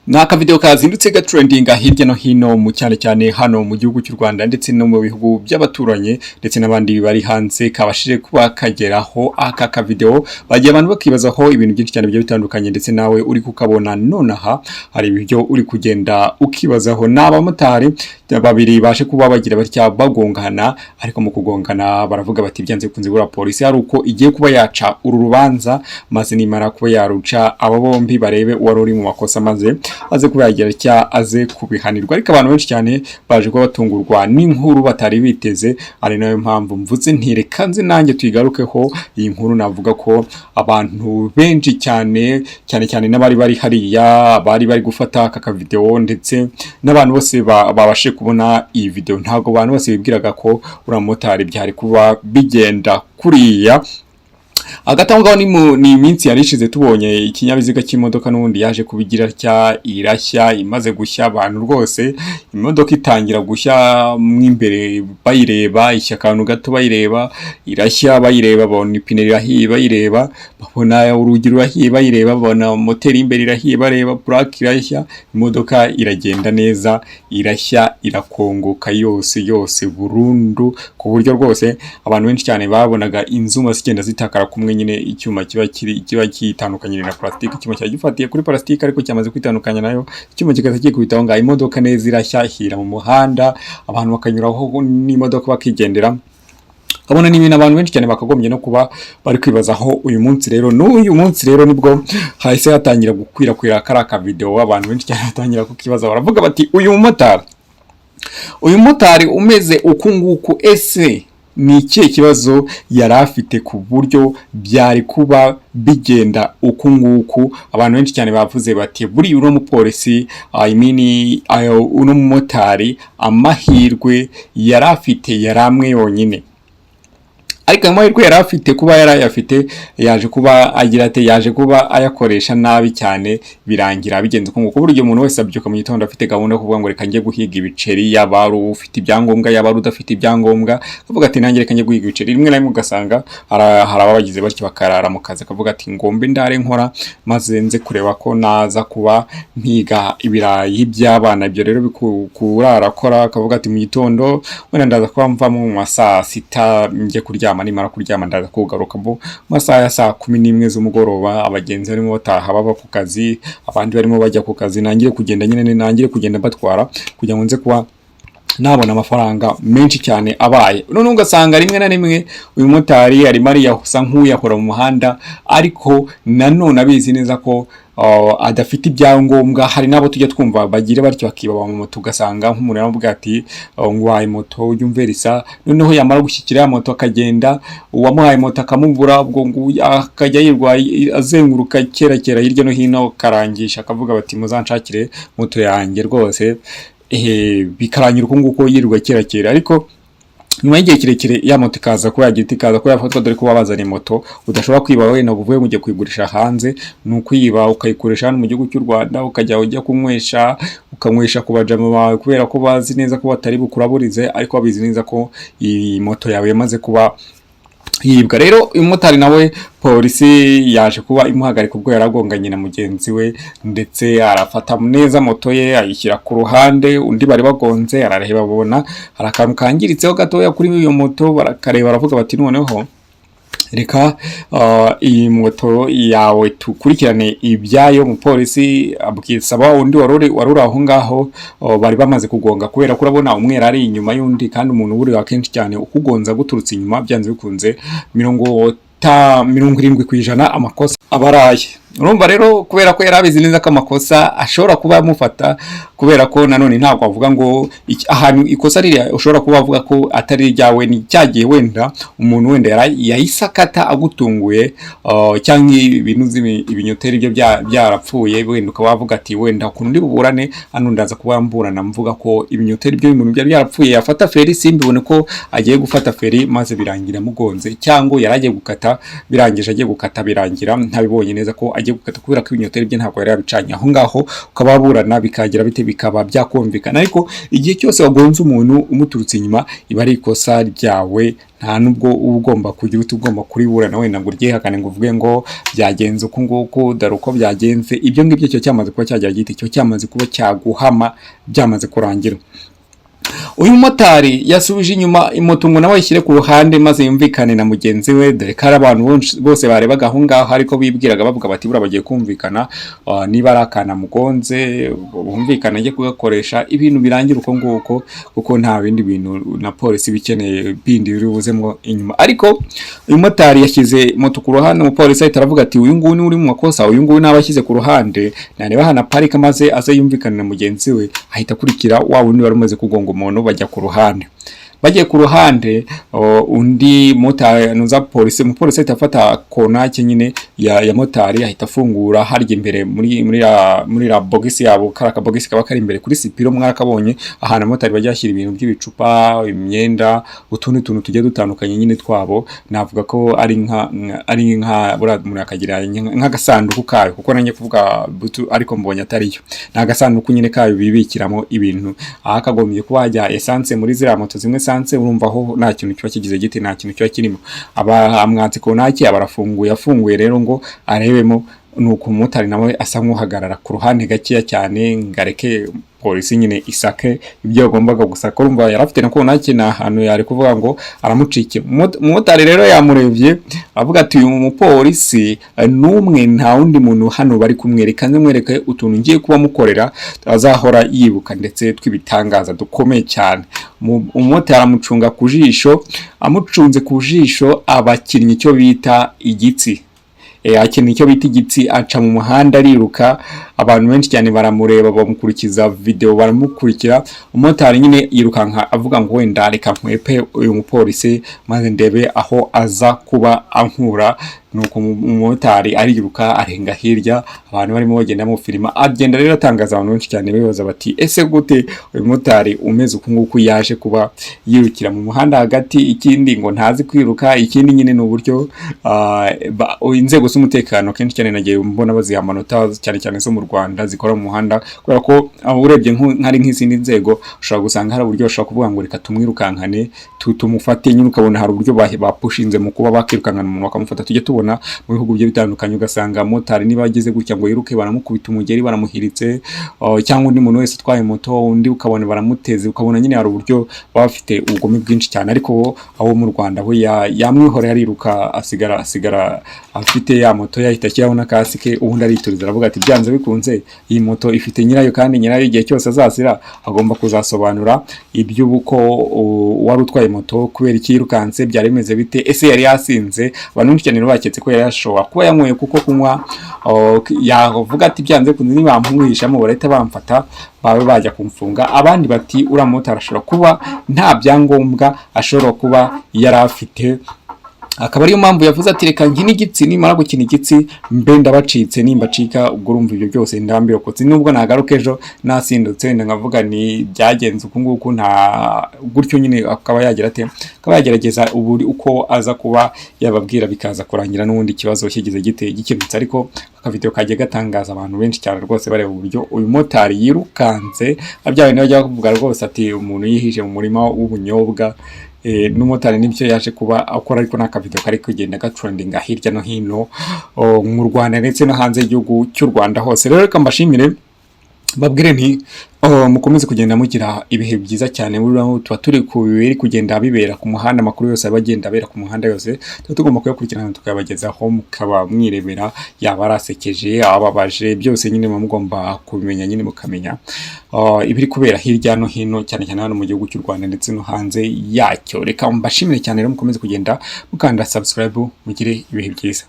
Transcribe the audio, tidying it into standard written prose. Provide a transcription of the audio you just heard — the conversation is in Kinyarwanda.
Ni akavideo kazindutse gatrendinga hirya no hino, mu cyane cyane hano mu gihugu cy'u Rwanda ndetse no mu bihugu by'abaturanyi ndetse n'abandi bari hanze kabashije kuba kageraho. Aka kavideo bagiye abantu bakibazaho ibintu byinshi cyane bigiye bitandukanye, ndetse nawe uri kukabona nonaha hari ibyo uri kugenda ukibazaho. Ni abamotari babiri baje kuba bagira batya bagongana, ariko mu kugongana baravuga bati byanze bikunze buriya polisi hari uko igiye kuba yaca uru rubanza, maze nimara kuba yaruca aba bombi barebe uwari uri mu makosa, maze aze kuba yagira cya aze kubihanirwa. Ariko abantu benshi cyane baje kuba batungurwa n'inkuru batari biteze, ari nayo mpamvu mvuze nti reka nze nanjye tuyigarukeho iyi nkuru. Navuga ko abantu benshi cyane cyane cyane n'abari bari hariya bari bari gufata aka kavideo, ndetse n'abantu bose babashe kubona iyi video, ntabwo abantu bose bibwiraga ko uriya motari byari kuba bigenda kuriya. Hagati aho ngaho ni iminsi yari ishize tubonye ikinyabiziga cy'imodoka n'ubundi yaje kubigira cya irashya. Imaze gushya, abantu rwose imodoka itangira gushya mo imbere bayireba, ishya akantu gato bayireba, irashya bayireba, babona ipine rirahiye bayireba, babona urugi rurahiye bayireba, babona moteri y'imbere irahiye bareba, purake irashya, imodoka iragenda neza, irashya, irakongoka yose yose burundu, ku buryo rwose abantu benshi cyane babonaga inzuma zigenda zitakara kumwe nyine icyuma kiba kiri kiba kitandukanye na plastique. Icyuma cyari gifatiye kuri plastique ariko cyamaze kwitandukanya nayo, icyuma kikaza kikubita aho ngaho, imodoka neza irashya, ihira mu muhanda, abantu bakanyuraho n'imodoka bakigendera. Kabona ni ibintu abantu benshi cyane bakagombye no kuba bari kwibazaho. Uyu munsi rero, n'uyu munsi rero nibwo hahise hatangira gukwirakwira kariya kavideo, abantu benshi cyane batangira kukibaza, baravuga bati uyu mumotari umeze uku nguku, ese ni ikihe kibazo yari afite ku buryo byari kuba bigenda uku nguku? Abantu benshi cyane bavuze bati buriya uno mupolisi, I mean, ayo uno mumotari, amahirwe yari afite yari amwe yonyine, ariko ayo mahirwe yari afite kuba yari ayafite yaje kuba agira ate? Yaje kuba ayakoresha nabi cyane, birangira bigenze uko nguko. Burya umuntu wese abyuka mu gitondo afite gahunda yo kuvuga ngo reka njye guhiga ibiceri, yaba ari ufite ibyangombwa, yaba ari udafite ibyangombwa, akavuga ati nanjye reka njye guhiga ibiceri. Rimwe na rimwe ugasanga hari ababagize batyo bakarara mu kazi, akavuga ati ngombe ndare nkora maze nze kureba ko naza kuba mpiga ibirayi by'abana. Ibyo rero kurara akora, akavuga ati mu gitondo wenda ndaza kuba mvamo mu ma saa sita njye kuryama, nimara kuryama ndaza kugaruka mu masaha ya saa 11 z'umugoroba, abagenzi barimo bataha bava ku kazi, abandi barimo bajya ku kazi, nangire kugenda nyine, nangire kugenda mbatwara kugira ngo nze kuba nabona amafaranga menshi cyane abaye. Noneho ugasanga rimwe na rimwe uyu mumotari arimo ariyasa nk'uyahora mu muhanda, ariko nanone abizi neza ko adafite ibyangombwa. Hari n'abo tujya twumva bagira batyo bakiba moto, ugasanga nk'umuntu yaramubwira ati nguhaye moto ujye umverisa, noneho yamara gushyikira ya moto akagenda, uwamuhaye moto akamubura, ubwo akajya yirwa azenguruka kera kera hirya no hino, akarangisha akavuga bati muzanshakire moto yanjye rwose. Bikarangira uko nguko yirirwa kera kera, ariko nyuma y'igihe kirekire ya moto ikaza kuba yagira iti ikaza kuba yafatwa, dore ko babazana moto udashobora kwiba wenda ngo uvuye ngo ugiye kuyigurisha hanze. Ni ukwiba ukayikoresha hano mu gihugu cy'u Rwanda, ukajya ujya kunywesha, ukanywesha ku bajama bawe, kubera ko bazi neza ko batari bukuraburize, ariko babizi neza ko iyi moto yawe yamaze kuba yibwa. Rero uyu mumotari nawe polisi yaje kuba imuhagarika ubwo yaragonganye na mugenzi we, ndetse arafata neza moto ye ayishyira ku ruhande, undi bari bagonze arareba abona hari akantu kangiritseho gatoya kuri iyo moto, barakareba baravuga bati noneho reka iyi moto yawe tukurikirane ibyayo. Umupolisi abwisaba undi wari uri aho ngaho, bari bamaze kugonga, kubera ko urabona umwe yari ari inyuma y'undi, kandi umuntu uri akenshi cyane ukugonza guturutse inyuma, byanze bikunze 70% amakosa aba araye. Urumva rero, kubera ko yari abizi neza ko amakosa ashobora kuba yamufata, kubera ko nanone ntabwo avuga ngo ahantu ikosa ririya ushobora kuba wavuga ko atari iryawe ni cya gihe wenda umuntu wenda yahise akata agutunguye, cyangwa ibintu ibinyoteri byo byarapfuye, wenda ukaba wavuga ati wenda ukuntu ndi buburane hano ndaza kuba mburana mvuga ko ibinyoteri byo ibintu byari byarapfuye, yafata feri simbibone ko agiye gufata feri, maze birangira amugonze, cyangwa yari agiye gukata, birangije agiye gukata birangira ntabibonye neza ko agiye gukata, kubera ko ibinyoteri bye ntabwo yari yabicanye. Aho ngaho ukaba waburana, bikagira bite, bikaba byakumvikana. Ariko igihe cyose wagonze umuntu umuturutse inyuma, iba ari ikosa ryawe. Nta nubwo uba ugomba kugira uti ugomba kuriburana wenda ngo uryihakane, ngo uvuge ngo byagenze uku nguku, dore uko byagenze. Ibyo ngibyo cyo cyamaze kuba cyagira giti, cyo cyamaze kuba cyaguhama, byamaze kurangira. Uyu mumotari yasubije inyuma imoto ngo nawe ayishyire ku ruhande maze yumvikane na mugenzi we, dore ko ari abantu bose barebaga aho ngaho, ariko bibwiraga bavuga bati: "Buriya bagiye kumvikana, niba ari akana mugonze bumvikane ajye kugakoresha, ibintu birangira uko nguko," kuko nta bindi bintu na polisi bikeneye bindi biri buzemo inyuma. Ariko uyu mumotari yashyize moto ku ruhande, umupolisi ahita aravuga ati: "Uyu nguyu ni uri mu makosa, uyu nguyu naba ashyize ku ruhande, nareba ahantu aparika maze aze yumvikane na mugenzi we." Ahita akurikira wa wundi wari umaze kugonga umuntu, bajya ku ruhande. Bagiye ku ruhande, undi motari nuza polisi, umupolisi ahita afata kontake nyine ya motari, ahita afungura harya imbere muri la bogisi yabo. Kari akabogisi kaba kari imbere kuri sipiro, mwarakabonye, ahantu abamotari bajya bashyira ibintu by'ibicupa, imyenda, utundi tuntu tugiye dutandukanye nyine twabo. Navuga ko ari nka buriya umuntu akagira nk'agasanduku kayo, kuko nanjye kuvuga butu ariko mbonye atariyo. Ni agasanduku nyine kayo bibikiramo ibintu, aho kagombye kuba hajya essence muri ziriya moto zimwe essence. Urumva aho nta kintu kiba kigize giti, nta kintu kiba kirimo. Aba amwatse kontake, aba arafunguye. Afunguye rero ngo arebemo, nuko umumotari nawe asa nk'uhagarara ku ruhande gakeya cyane ngo areke polisi nyine isake ibyo yagombaga gusaka. Urumva yari afite na kontake, ni ahantu yari kuvuga ngo aramucikira. Umumotari rero yamurebye avuga ati: "Uyu mupolisi n'umwe, nta wundi muntu hano bari kumwereka, nze mwereke utuntu ngiye kuba mukorera azahora yibuka, ndetse tw'ibitangaza dukomeye cyane." Umumotari amucunga ku jisho, amucunze ku jisho abakinnyi icyo bita igitsi, akina icyo bita igitsi, aca mu muhanda ariruka. Abantu benshi cyane baramureba, bamukurikiza video, baramukurikira. Umumotari nyine yirukanka avuga ngo wenda reka nkwepe uyu mupolisi maze ndebe aho aza kuba ankura. Nuko umumotari ariruka, arenga hirya, abantu barimo bagenda mu filima. Agenda rero atangaza abantu benshi cyane, bibaza bati: "Ese gute uyu mumotari umeze uku nguku yaje kuba yirukira mu muhanda hagati?" Ikindi ngo ntazi kwiruka. Ikindi nyine ni uburyo inzego z'umutekano kenshi cyane nagiye mbona baziha amanota, cyane cyane zo mu Rwanda zikora mu muhanda, kubera ko urebye nk'ari nk'izindi nzego ushobora gusanga hari uburyo bashobora kuvuga ngo reka tumwirukankane, tumufate nyine, ukabona hari uburyo bapushinze mu kuba bakirukankana umuntu bakamufata. Tujye tubona mu bihugu bigiye bitandukanye, ugasanga motari niba ageze gutya ngo yiruke, baramukubita umugeri, baramuhiritse, cyangwa undi muntu wese utwaye moto, undi ukabona baramuteze, ukabona nyine hari uburyo baba bafite ubugome bwinshi cyane. Ariko aho mu Rwanda we yamwihoreye, ariruka, asigara afite ya moto, yahita ashyiraho na kasike, ubundi arituriza, aravuga ati: "Byanze bikunze iyi moto ifite nyirayo, kandi nyirayo igihe cyose azazira agomba kuzasobanura iby'uko wari utwaye moto, kubera iki yirukanse, byari bimeze bite, ese yari yasinze?" Abantu benshi cyane baketse ko yari yashobora kuba yanyweye, kuko kunywa yavuga ati: "Byanze bikunze nibampwishamo barahita bamfata, babe bajya kumfunga." Abandi bati: "Uriya mumotari ashobora kuba nta byangombwa ashobora kuba yari afite, akaba ariyo mpamvu yavuze ati reka nkine igitsi, nimara gukina igitsi mbe ndabacitse, nimbacika ubwo urumva ibyo byose ndambirokotse, nubwo nagaruka ejo nasindutse wenda nkavuga ni byagenze uku nguku." Nta gutyo nyine akaba yagira ate, akaba yagerageza ubu uko aza kuba yababwira, bikaza kurangira n'ubundi ikibazo kigize gite, gikemutse. Ariko akavideo kagiye gatangaza abantu benshi cyane rwose, bareba uburyo uyu motari yirukanse, bya bintu bajya bavuga rwose ati umuntu yihishe mu murima w'ubunyobwa. N'umumotari nibyo yaje kuba akora. Ariko n'akavideo kari kugenda gatrendinga hirya no hino mu Rwanda ndetse no hanze y'igihugu cy'u Rwanda hose. Rero reka mbashimire, babwire nti mukomeze kugenda mugira ibihe byiza cyane. Buriya tuba turi ku biri kugenda bibera ku muhanda, amakuru yose aba agenda abera ku muhanda yose tuba tugomba kuyakurikirana, tukayabagezaho, mukaba mwirebera, yaba arasekeje, ababaje, byose nyine muba mugomba kubimenya nyine, mukamenya ibiri kubera hirya no hino, cyane cyane hano mu gihugu cy'u Rwanda ndetse no hanze yacyo. Reka mbashimire cyane rero, mukomeze kugenda mukanda subscribe, mugire ibihe byiza.